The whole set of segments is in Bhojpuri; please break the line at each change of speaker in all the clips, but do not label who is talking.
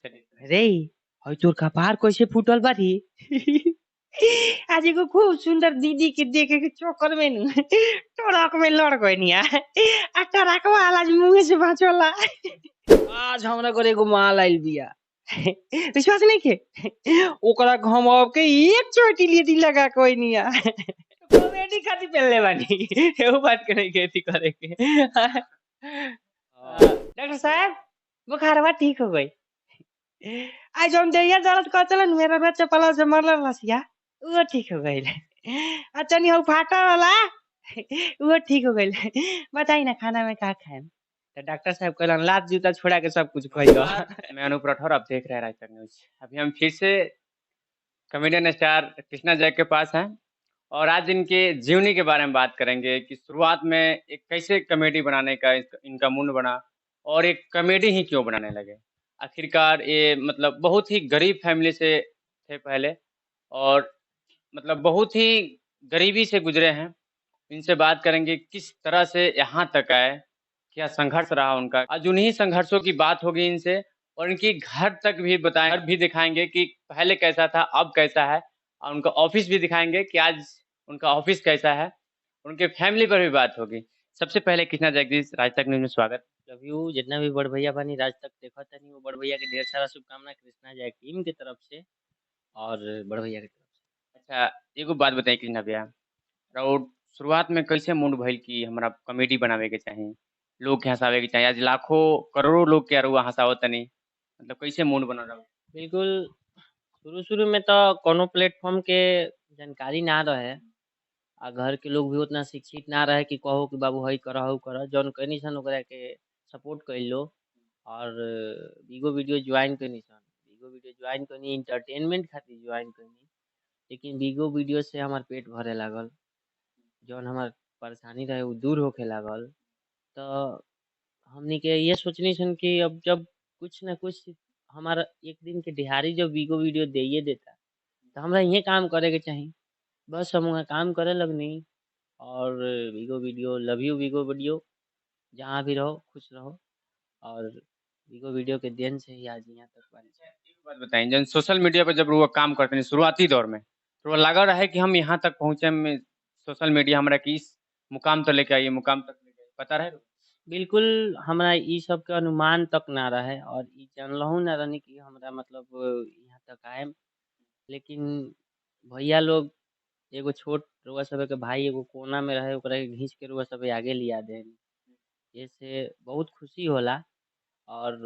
रे हई तोर कपार कैसे फूटल बा रे। आज एगो खूब सुंदर दीदी के देखे के चक्कर में नु ट्रक में लड़ गइनी आ ट्रकवा वाला आज मुंहे से बाचला। आज हमरा घरे एगो माल आइल बिया, विश्वास नहीं के ओकरा के हम अब के एक चोटी लिए दी लगा कोई आ कॉमेडी खातिर पेलले बानी, एगो बात के नहीं के अथी करे के। डॉक्टर साहब बुखारवा ठीक हो गई। आज हम देहिया दर्द करतलन मेरा बच्चा पला से मरल लसिया वो ठीक हो गई। अच्छा नहीं हो फाटा वाला वो ठीक हो गई। बताई ना खाना में का खाएम? तो डॉक्टर साहब कहलन लात जूता छोड़ा के सब कुछ खइलो।
मैं अनूप राठौर, आप देख रहे हैं राज तक न्यूज। अभी हम फिर से कॉमेडियन स्टार कृष्णा जैक के पास हैं और आज इनके जीवनी के बारे में बात करेंगे कि शुरुआत में एक कैसे कॉमेडी बनाने का इनका मूड बना और एक कॉमेडी ही क्यों बनाने लगे। आखिरकार ये मतलब बहुत ही गरीब फैमिली से थे पहले और मतलब बहुत ही गरीबी से गुजरे हैं। इनसे बात करेंगे किस तरह से यहाँ तक आए, क्या संघर्ष रहा उनका। आज उन्हीं संघर्षों की बात होगी इनसे और इनकी घर तक भी बताएं, घर भी दिखाएंगे कि पहले कैसा था अब कैसा है, और उनका ऑफिस भी दिखाएंगे कि आज उनका ऑफिस कैसा है। उनके फैमिली पर भी बात होगी। सबसे पहले कृष्णा जगदीश, राज तक न्यूज में स्वागत।
लव you जितना भी बड़ भैया बानी राज तक देखा तनी वो बड़ भैया के ढेर सारा शुभकामना कृष्णा जय टीम के तरफ से और बड़ भैया के तरफ से।
अच्छा एगो बात बताइए कृष्णा भैया, और शुरुआत में कैसे मूड भइल कि हमरा कॉमेडी बनावे के चाही, लोग के हंसावे के चाही? आज लाखों करोड़ों लोग के अरुआ हंसावत तनी, मतलब कैसे मूड बनल रहा?
बिल्कुल शुरू शुरू में तो कोनो प्लेटफॉर्म के जानकारी ना रहे आ घर के लोग भी उतना शिक्षित ना रहे कि कहो कि बाबू हई कर हऊ कर, जौन कहनी सन ओकरा के सपोर्ट कैलो और बीगो वीडियो ज्वाइन कैनी सन। बीगो वीडियो ज्वाइन कैनी इंटरटेनमेंट खातिर ज्वाइन कैनी, लेकिन बीगो वीडियो से हमार पेट भरे लागल, जौन हमार परेशानी रहे उ दूर होखे लागल। तो हमनी के ये सोचनी सन कि अब जब कुछ न कुछ हमारा एक दिन के दिहाड़ी जब बीगो वीडियो दे देता तो हमरा इहे काम करे के चाही। बस हम वहाँ काम करे लगनी और Bigo video love you Bigo video, जहाँ भी रहो खुश रहो और बीगो वीडियो के then से ही आज यहाँ तक बानी।
एक बात बताइए, जब सोशल मीडिया पर जब वो काम करते हैं शुरुआती दौर में, तो वो लगा रहा है कि हम यहाँ तक पहुँचे में सोशल मीडिया हमरा के इस मुकाम तक लेके आई, मुकाम तक लेके आई, पता रहे?
बिल्कुल हमरा ई सब के अनुमान तक ना रहे और ई जानलहु ना रहनी कि हमरा मतलब यहाँ तक आएम, लेकिन भैया लोग एगो छोट रुआ सब के भाई एगो कोना में रहे ओकरा के घींच के रुआ सब आगे लिया देन, ऐसे बहुत खुशी होला। और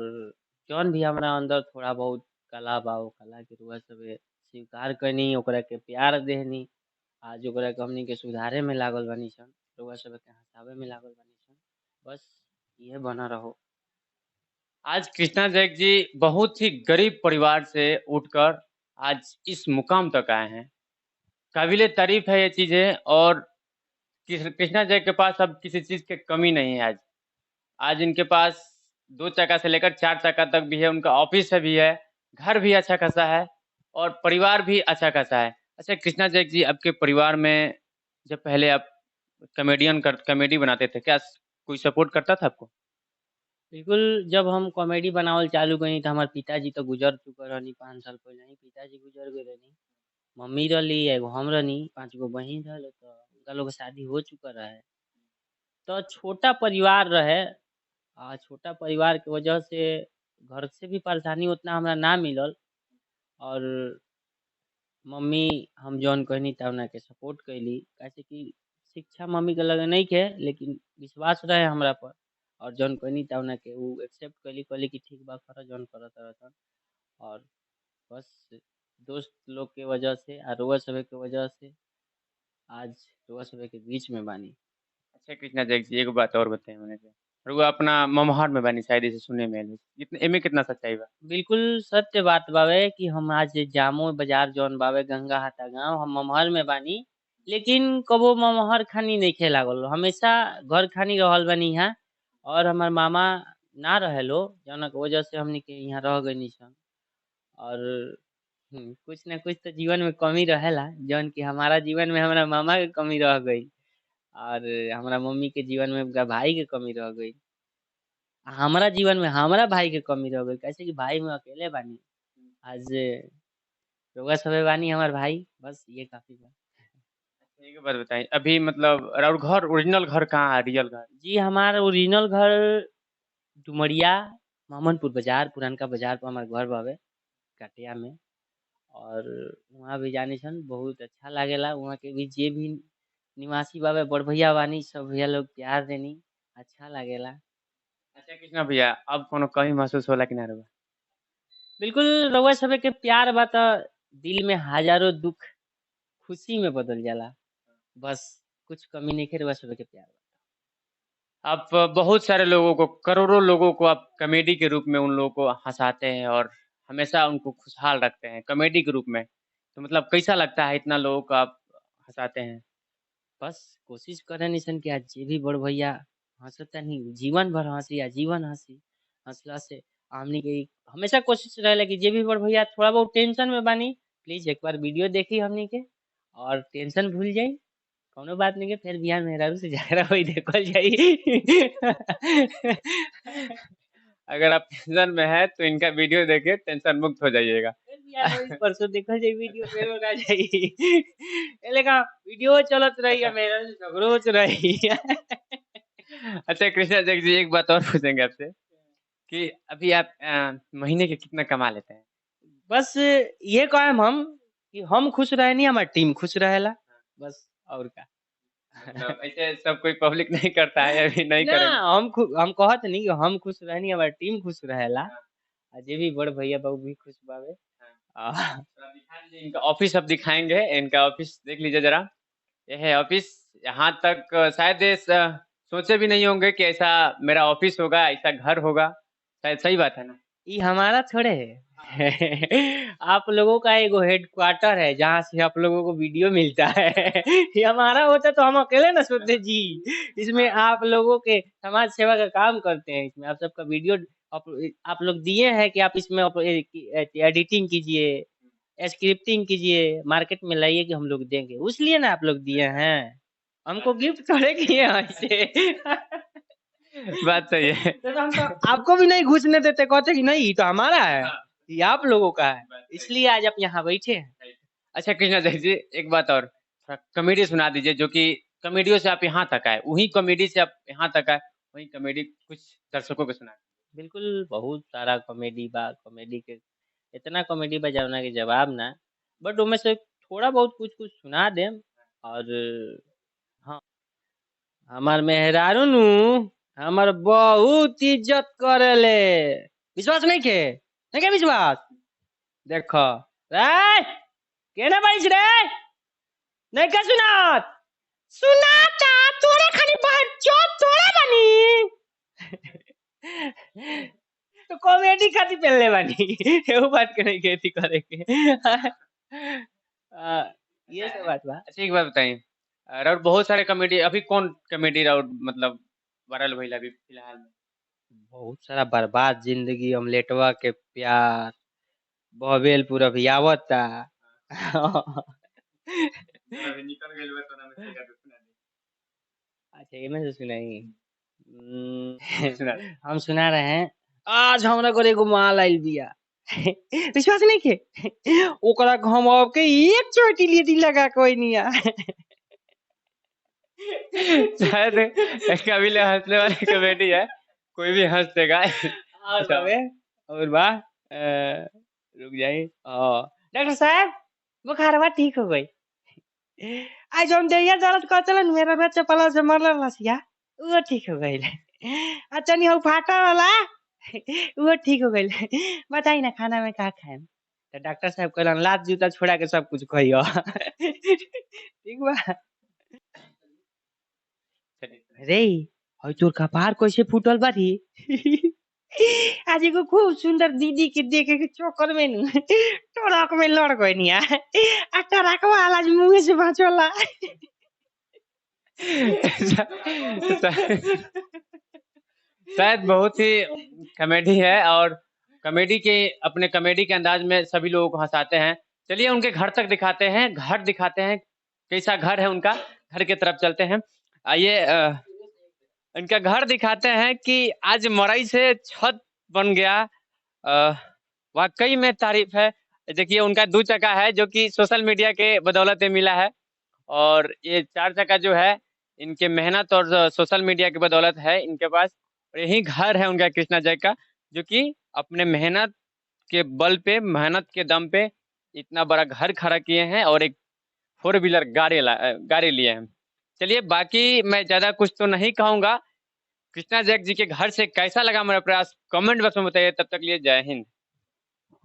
जौन भी हमरा अंदर थोड़ा बहुत कला बा ओ कला के रुआ सब स्वीकार करनी, ओकरा के प्यार देहनी। आज ओकरा के हमनी के सुधारे में लागल बानी सन, रुआ सब के हंसावे में लागल बानी सन, बस ये बना रहो।
आज कृष्णा जैक जी बहुत ही गरीब परिवार से उठकर आज इस मुकाम तक आए हैं, काबिले तारीफ है ये चीजें। और कृष्णा जैक के पास अब किसी चीज के कमी नहीं है। आज इनके पास 2 चक्का से लेकर 4 चक्का तक भी है, उनका ऑफिस भी है, घर भी अच्छा खासा है और परिवार भी अच्छा खासा है। अच्छा कृष्णा जैक जी, आपके परिवार में जब पहले आप कॉमेडी बनाते थे, क्या कोई सपोर्ट करता था आपको?
बिल्कुल, जब हम कॉमेडी बनावल चालू करी तो हमारे पिताजी तो गुजर चुकल रहनी, 5 साल पहले ही पिताजी गुजर गए रहनी, मम्मी रहली एगो हम रहनी, 5 गो बहिन रहल, तो उनका लोग शादी हो चुका रहे। तो छोटा परिवार रहे आ छोटा परिवार के वजह से घर से भी परेशानी उतना हमरा ना मिलल और मम्मी हम जौन कहनी तौना के सपोर्ट कैली, काहे कि शिक्षा मम्मी के लगे नहीं के, लेकिन विश्वास रहे हमरा पर और जौन कहनी तौना के उ एक्सेप्ट कैली, कहली कि ठीक बा कर जौन करत रहत। और बस दोस्त लोग के वजह से आ रुआ सब के वजह से आज रुआ सब के बीच में बानी।
अच्छा कृष्णा जैक जी, एगो बात और बताइए मैंने, रुआ अपना ममहार में बानी, शायद इसे सुने में आइल, एमे कितना सच्चाई बा?
बिल्कुल सत्य बात बावे कि हम आज जामो बाजार जौन बावे गंगा हाता गाँव, हम ममहर में बानी, लेकिन कबो ममहर खानी नहीं खे लागल, हमेशा घर खानी रहल बानी यहाँ। और हमार मामा ना रहेलो जौना के वजह से हमनी के यहाँ रह गइनी सन। और कुछ न कुछ तो जीवन में कमी रहेला, जौन कि हमारा जीवन में हमारा मामा के कमी रह गई और हमारा मम्मी के जीवन में उनका भाई के कमी रह गई। आ हमरा जीवन में हमरा भाई के कमी रह गइल, कैसे कि भाई में अकेले बानी। आज रउआ सभे बानी हमार भाई, बस ये काफी बा।
एक बात बताइए, अभी मतलब और घर ओरिजिनल घर कहाँ है, रियल घर?
जी हमार ओरिजिनल घर डुमरिया मोहम्मदपुर बाजार, पुरानका बाजार पर हमार घर बावे कटिया में। और वहाँ भी जानी सन, बहुत अच्छा लागेला। वहाँ के भी जे भी निवासी बावे, बड़ भैया बानी, सब भैया लोग प्यार देनी, अच्छा लागेला।
अच्छा कृष्णा भैया, अब कोनो कमी महसूस होला कि ना रउआ?
बिल्कुल, रउआ सभे के प्यार बा त दिल में हजारों दुख खुशी में बदल जाला। बस कुछ कमी नहीं है, रउआ सभे के प्यार बा।
आप बहुत सारे लोगों को, करोड़ों लोगों को आप कॉमेडी के रूप में उन लोगों को हंसाते हैं और हमेशा उनको खुशहाल रखते हैं कॉमेडी के रूप में, तो मतलब कैसा लगता है इतना लोगों को आप हंसाते हैं?
बस कोशिश करें निसन कि आज जे भी बड़ भैया हंसता नहीं, जीवन भर हंसी, आजीवन हंसी। हंसला से हमनी के हमेशा कोशिश रहेला कि जे भी बड़ भैया थोड़ा बहुत टेंशन में बानी, प्लीज एक बार वीडियो देखी हमनी के और टेंशन भूल जाई, कोनो बात नहीं के, फिर बिहान मेहरारू से झगड़ा होई देखल जाई।
अगर आप टेंशन में हैं तो इनका वीडियो देखे टेंशन मुक्त हो जाइएगा।
फिर बिहान होई, परसों देखल जाई वीडियो, फिर हो जाई। ए लेखा वीडियो चलत रही है, मेहरारू से झगड़ो होत रही।
अच्छा कृष्णा जग जी, एक बात और पूछेंगे आपसे कि अभी आप महीने के कितना कमा लेते हैं?
बस ये कहेम हम कि हम खुश रहे नहीं, हमारी टीम खुश रहेला, बस और का।
मतलब ऐसे सब कोई पब्लिक नहीं करता है, अभी नहीं
ना,
करेंगे।
हम कहत नहीं कि हम खुश रहे नहीं, हमारी टीम खुश रहेला। आ जे भी बड़ भैया बाबू भी खुश बावे।
थोड़ा दिखा दीजिए इनका ऑफिस, अब दिखाएंगे इनका ऑफिस, देख लीजिए जरा। यह है ऑफिस, यहाँ तक शायद ये सोचे भी नहीं होंगे कि ऐसा मेरा ऑफिस होगा, ऐसा घर होगा, शायद सही बात है ना?
ये हमारा थोड़े है। आप लोगों का एगो हेडक्वार्टर है जहाँ से आप लोगों को वीडियो मिलता है। ये हमारा होता तो हम अकेले ना सोचते जी, इसमें आप लोगों के समाज सेवा का काम करते हैं, इसमें आप सबका वीडियो आप लोग दिए हैं कि आप इसमें एडिटिंग कीजिए, स्क्रिप्टिंग कीजिए, मार्केट में लाइए कि हम लोग देंगे, उसलिए ना आप लोग दिए हैं, हमको गिफ्ट थोड़े किए हैं ऐसे।
बात सही है।
तो हम तो आपको भी नहीं घुसने देते, कहते कि नहीं ये तो हमारा है, ये आप लोगों का है,
बात सही है।
इसलिए आज आप यहाँ बैठे हैं।
अच्छा कृष्णा जय जी, एक बात और, थोड़ा कॉमेडी सुना दीजिए, जो कि कॉमेडियों से आप यहाँ तक आए, वही कॉमेडी से आप यहाँ तक आए, वही कॉमेडी कुछ दर्शकों को सुना।
बिल्कुल, बहुत सारा कॉमेडी बा, कॉमेडी के इतना कॉमेडी बा जवना के जवाब ना, बट उनमें से थोड़ा बहुत कुछ कुछ सुना देम। और हाँ, हमार मेहरारू नु हमार बहुत इज्जत करेले, विश्वास नहीं के, नहीं के विश्वास, देखो रे केना बाईस रे, नहीं के सुनात, सुनाता तोरे खाली बाहर चोट तोरे बनी। तो कॉमेडी खातिर पहले बानी, एहू बात के नहीं खेती करे के। ये सब बात बा।
अच्छा एक बात बताइए, और बहुत सारे कॉमेडी, अभी कौन कॉमेडी और मतलब वायरल भइल अभी फिलहाल में?
बहुत सारा बर्बाद जिंदगी, अमलेटवा के प्यार, बहबेलपुर अभी आवता।
अभी निकल गइल बा तो ना में से सुना दी।
अच्छा ये में से सुनाई।
सुना दे।
हम सुना रहे हैं, आज हमरा घरे एगो माल आइल बिया, विश्वास नहीं के, ओकरा के हम अब के एक चोटी लिए दिल लगा कोई नहीं आ।
शायद कभी ले हंसने वाली कॉमेडी है, कोई भी हंस देगा।
और
अच्छा।
बाबे, और बा, रुक जाई। डॉक्टर साहब बुखारवा ठीक हो गई, आज हम दैया दर्द करतलन मेरा बच्चा पला से मरल लसिया, वो ठीक हो गई। अच्छा नहीं हो फाटा वाला वो ठीक हो गई। बताई ना खाना में का खाएम? तो डॉक्टर साहब कहलन लात जूता छोड़ा के सब कुछ खइयो। ठीक बा। रे हई तोर कपार कैसे फूटल बा रे? आज एगो खूब सुंदर दीदी के देखे के चक्कर में नु ट्रक में लड़ गई निया, आ ट्रक वाला आज मुंह से बांचला।
शायद बहुत ही कॉमेडी है और कॉमेडी के अपने कॉमेडी के अंदाज में सभी लोगों को हंसाते हैं। चलिए उनके घर तक दिखाते हैं, घर दिखाते हैं कैसा घर है उनका, घर के तरफ चलते हैं। आइए। इनका घर दिखाते हैं कि आज मरई से छत बन गया। वाकई में तारीफ है। देखिए उनका 2 चक्का है जो कि सोशल मीडिया के बदौलत ही मिला है, और ये 4 चक्का जो है इनके मेहनत और सोशल मीडिया की बदौलत है इनके पास। और यही घर है उनका कृष्णा जय का, जो कि अपने मेहनत के बल पे, मेहनत के दम पे इतना बड़ा घर खड़ा किए हैं और एक 4 व्हीलर गाड़ी लिए हैं। चलिए बाकी मैं ज़्यादा कुछ तो नहीं कहूँगा। कृष्णा जैक जी के घर से कैसा लगा मेरा प्रयास कमेंट बॉक्स में बताइए। तब तक के लिए जय हिंद।